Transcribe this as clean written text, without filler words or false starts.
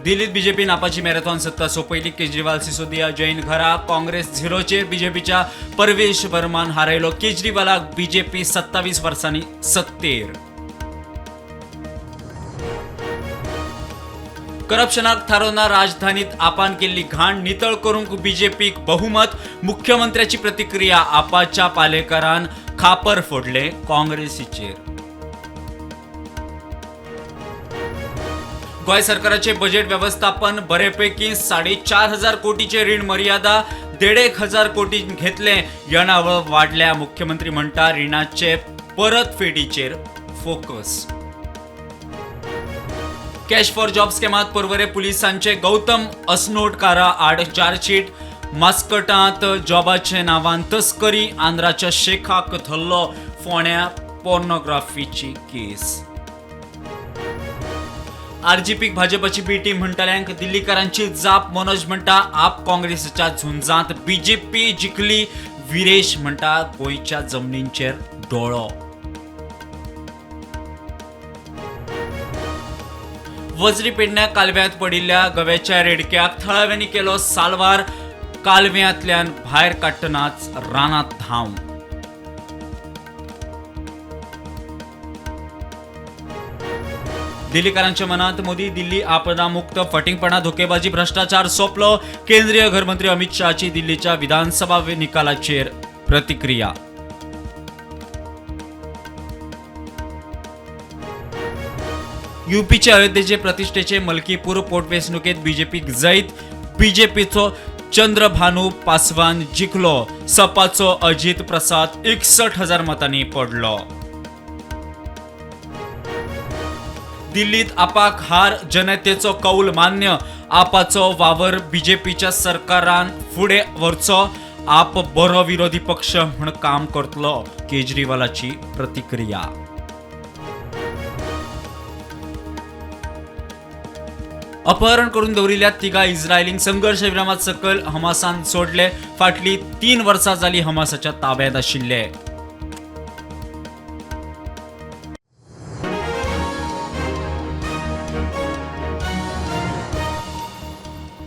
दिल्लीत बीजेपीन Apache marathon सत्ता सोंपयली. केजरीवाल, सिसोदिया, जैन घरा. काँग्रेस झिरोचेर. बीजेपीच्या परवेश वर्मान हारयलो केजरीवालाक. बीजेपी 27 वर्सांनी सत्तेर. करप्शनाक थारोना राजधानीत आपान केल्ली घाण नितळ करूंक बीजेपीक बहुमत. मुख्यमंत्र्याची प्रतिक्रिया. आपाच्या पालेकरान खापर फोडले काँग्रेसीचेर. गोंय सरकाराचे बजेट व्यवस्थापन बरेपैकी. 4,500 कोटीचे रीण मर्यादा 1,500 कोटी घेतले. येणावळ वाडल्या. मुख्यमंत्री म्हणटा रिणाचे परतफेडीचेर फोकस. कॅश फॉर जॉब स्कॅमात पर्वरे पुलिसांचे गौतम असनोटकारा आड चार्जशीट. मास्कटांत जॉबाचे नांवान तस्करी. आंध्राच्या शेखाक धरलो. फोंड्या पोर्नोग्राफीची केस. आरजीपीक भाजपाची बी टीम म्हणटल्यांक दिल्लीकारांची जाप. मनोज म्हणटा आप काँग्रेसीच्या झुंजांत बीजेपी जिखली. विरेश म्हणटा गोंयच्या जमनींचेर डोळो. वजरी पेडण्या कालव्यांत पडिल्ल्या गव्याच्या रेडक्याक थळाव्यांनी केलो साल्वार. कालव्यांतल्यान भायर काडटनाच रानांत धांव. दिल्लीकारांच्या मनात मोदी. दिल्ली आपदा मुक्त. फटिंगपणा, धोकेबाजी, भ्रष्टाचार सोंपलो. केंद्रीय घरमंत्री अमित शहाची दिल्लीच्या विधानसभा निकालाचेर प्रतिक्रिया. युपीचे अयोध्येचे प्रतिष्ठेचे मलकीपूर पोटवेंचणुकेत बीजेपीक जैत. बीजेपीचो चंद्रभानू पासवान जिखलो. सपाचो अजित प्रसाद 61,000 मतांनी पडलो. दिल्लीत आपाक हार. जनतेचो कौल मान्य. आपाचो वावर बीजेपीच्या सरकारान फुडें व्हरचो. आप बरो विरोधी पक्ष म्हूण काम करतलो. केजरीवालाची प्रतिक्रिया. अपहरण करून दवरिल्ल्या तिगा इस्रायलींक संघर्श विरामात सकयल हमासान सोडले. फाटली 3 वर्सां जाली हमासाच्या ताब्यात आशिल्ले.